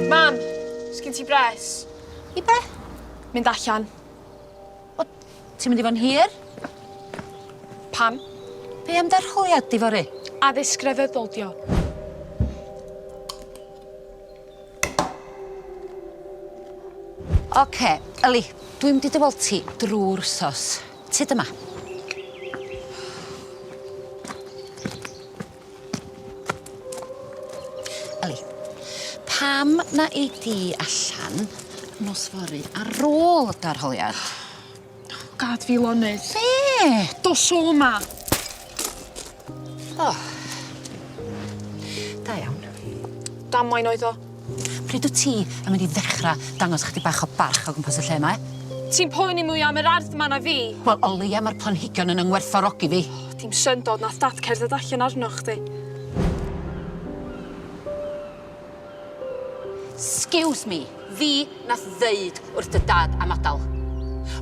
Mam, sgin ti bres? I be? Mynd allan. O, ti'n mynd i fod yn hir? Pam? Be am dy arholiad di fory? Addysg grefyddol 'di o. Oce, Yli, dwi'n mynd i dy weld ti drwy'r wsos. Tyd yma. Yli, pam na ei di allan nos fory ar ôl dy arholiad? Gad fi lonydd. Be? Dos o 'ma! O. Da iawn. Damwain oedd o. Pryd wyt ti yn mynd i ddechrau dangos chydig bach o barch o gwmpas y lle 'ma, eh? Ti'n poeni mwy am yr ardd 'ma na fi. Wel, o leia mae'r planhigion yn 'y ngwerthfawrogi fi. Dim syndod nath Dad cerdded allan arno chdi. Excuse me, fi nath ddeud wrth dy dad am adal.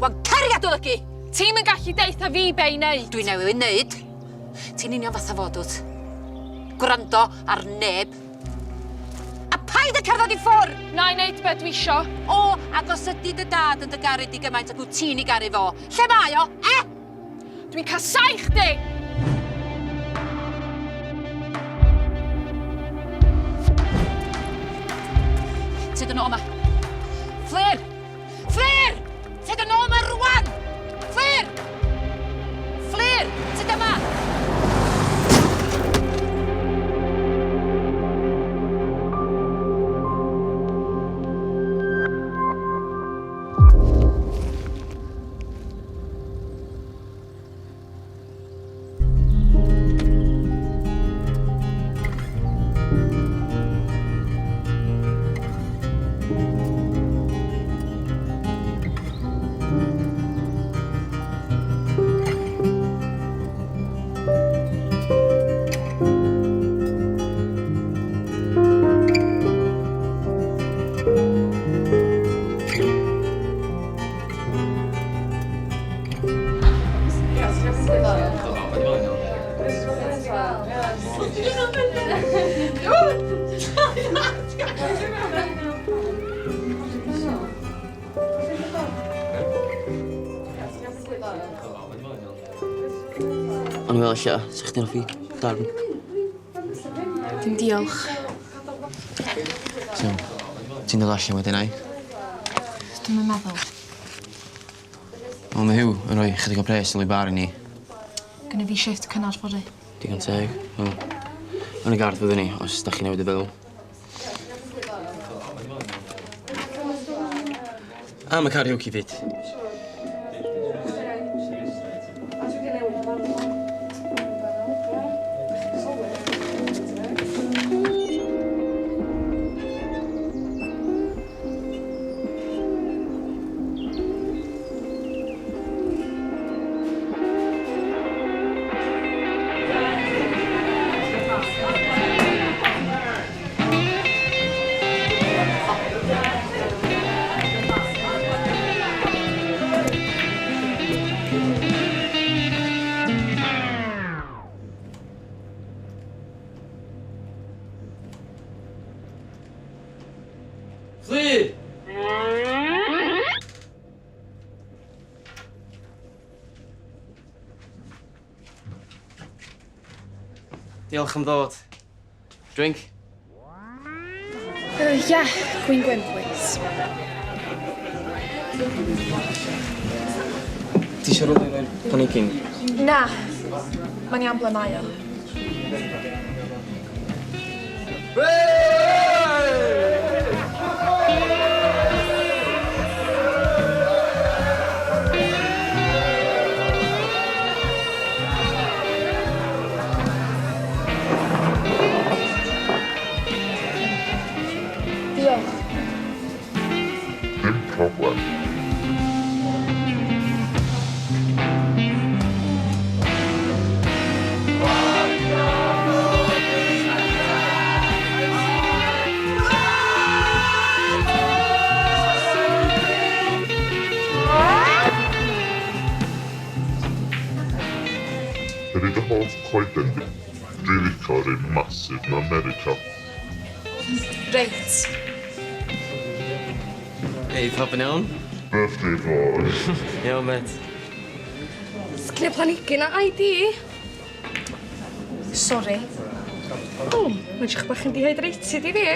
Wan cariad oedd ygi! Ti'm yn gallu deutha fi be i neud. Dwi newydd ei neud. Ti'n union fatha fo, dwt. Gwrando ar neb. A paid â cerdded i ffwr! Na i neud be dwi isio. O, ac os ydi dy dad yn dy garu di gymaint ag wyt ti'n ei garu fo, lle mae o, e? Dwi'n casau chdi! Tyd yn ôl 'ma. Fflur! Fflur! Tyd yn ôl 'ma rwan! Fflur! Fflur! Tyd yma! O'n i'n meddwl ella, sa chdi'n hoffi darn. Dim diolch. Ti'n Ti'n dod allan wedyn, ai? Dwi'm yn meddwl. Wel, mae Huw yn rhoi chydig o pres yn ôl i bar i ni. Gynna fi shift cynnar fory. Digon teg. Wel, yn y gardd fyddwn ni, os da chi newid y feddwl. A mae karaoke fyd. Fflur! Diolch am ddod. Drink? Yeah, gwin gwyn, please. Ti eisiau rhywle i roi'r planhigyn? Na, mae'n iawn ble mae o. Be 'di dy hoff coeden di? Dwi'n licio rei massive 'na America. Reit. Hei, pawb yn iawn? Birthday boy. Iawn, mêt. Sgin y planhigyn a ID. Sori. O, mae'n edrych bach yn dehydrated i fi.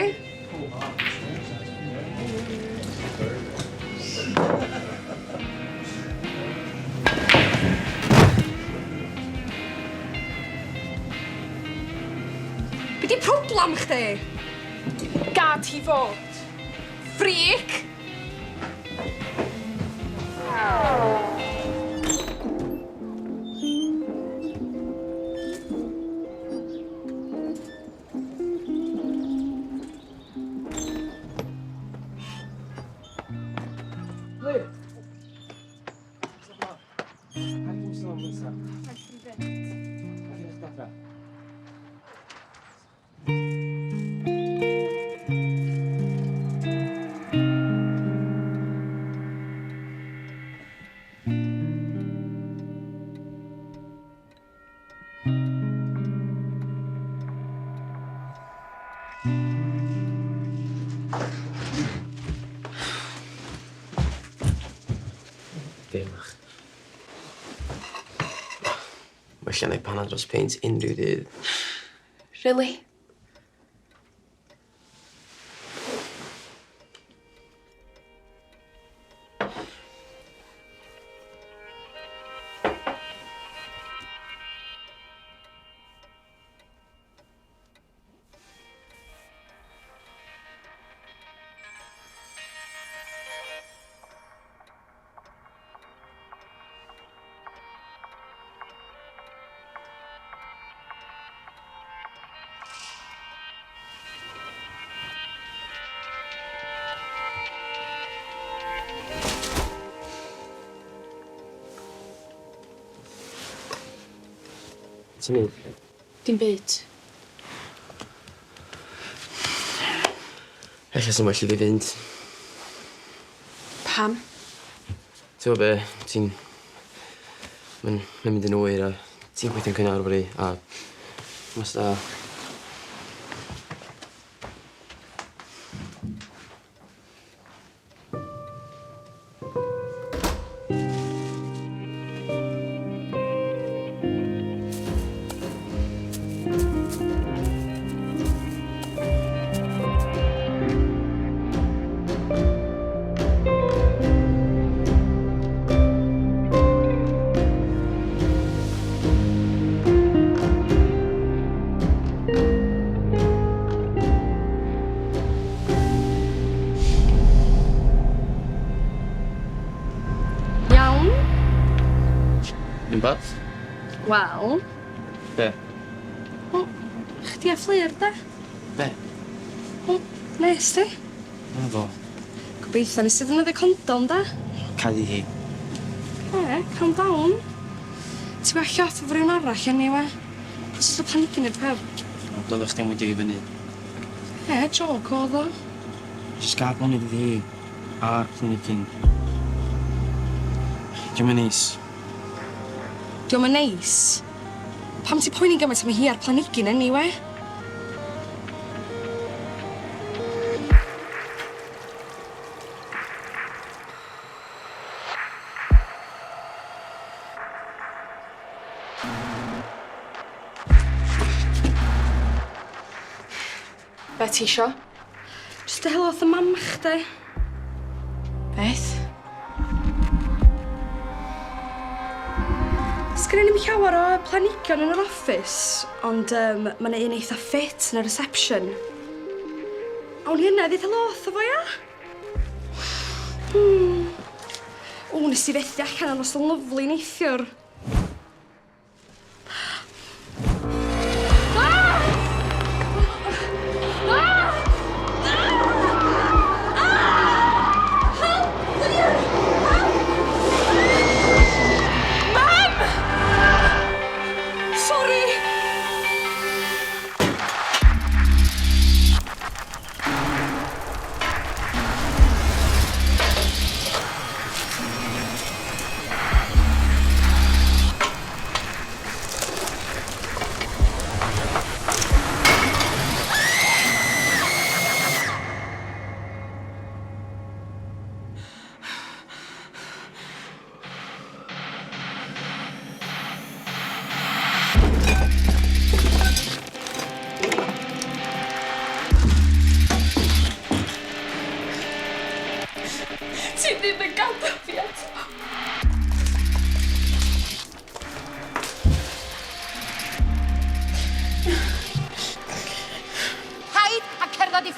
Be di problem chdi? Gad hi fod. Freak! Diolch. Well na i panad dros peint unrhyw ddydd. Really? Ti'n mynd? Dim byd. Ella sy'n well i fi fynd. Pam? Ti'n gwybod be, ti'n... Mae'n ma mynd yn oer a ti'n gweithio'n cynnar fory a... Mas da. Iawn? Ddim bad? Wel, Be? o, chdi a Fflur, de? Be? O, nes di? Na fo. Gobeithio nes i ddefnyddio condom, de? Cau hi. E, calm down. Ti well off efo rhywun arall anyway. Jyst y planhigyn i'r pub. Doeddech chdi'n wedi i fyny. E, joke oedd o. Jyst gad lonydd iddi hi. A'r planhigyn. Dio'm yn neis. Dio'm yn neis. Pam ti poeni gymaint am hi a'r planhigyn anyway? Be ti isio? Jyst y helo wrth y mam chdi. Beth? Sgynnon ni'm llawer o planhigion yn yr office, ond ma' 'na un eitha ffit yn y reception. Awn ni yna i ddeud helo wrtho fo, ia? O, nes i fethu allan ar noson lyfli neithiwr. Sori!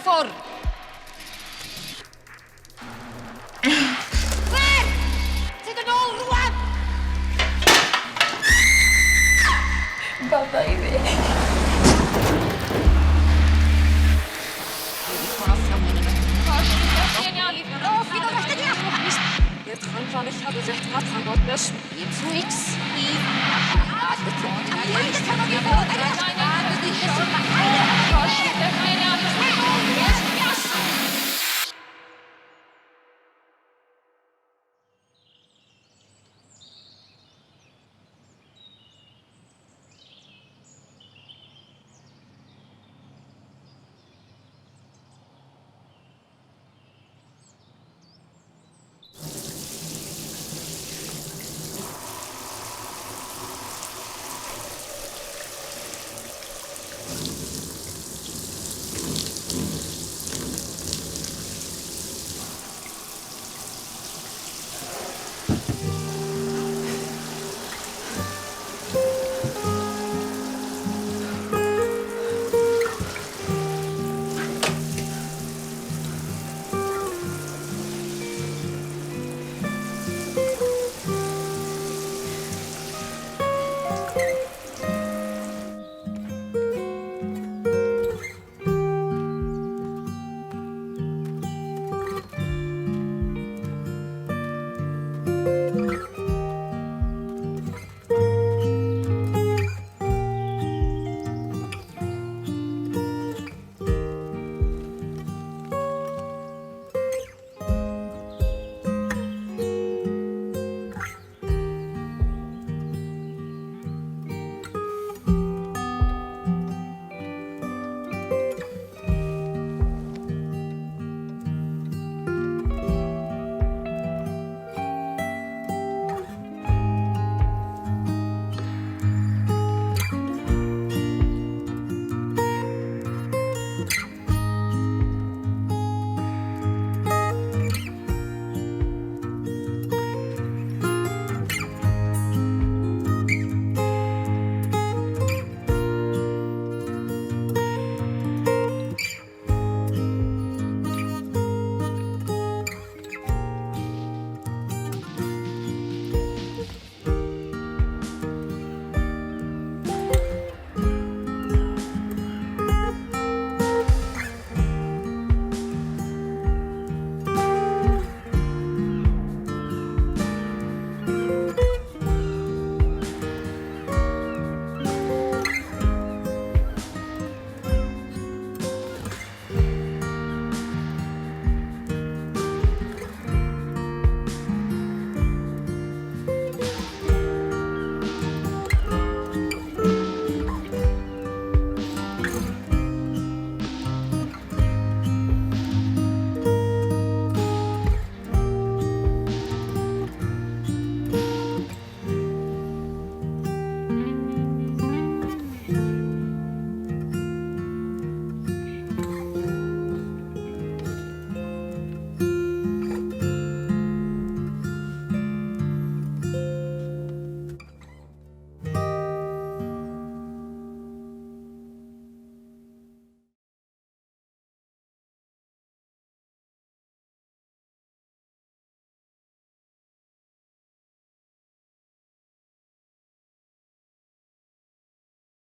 ffwr! Fflur! Tyd yn ôl rwan! Baba i fi.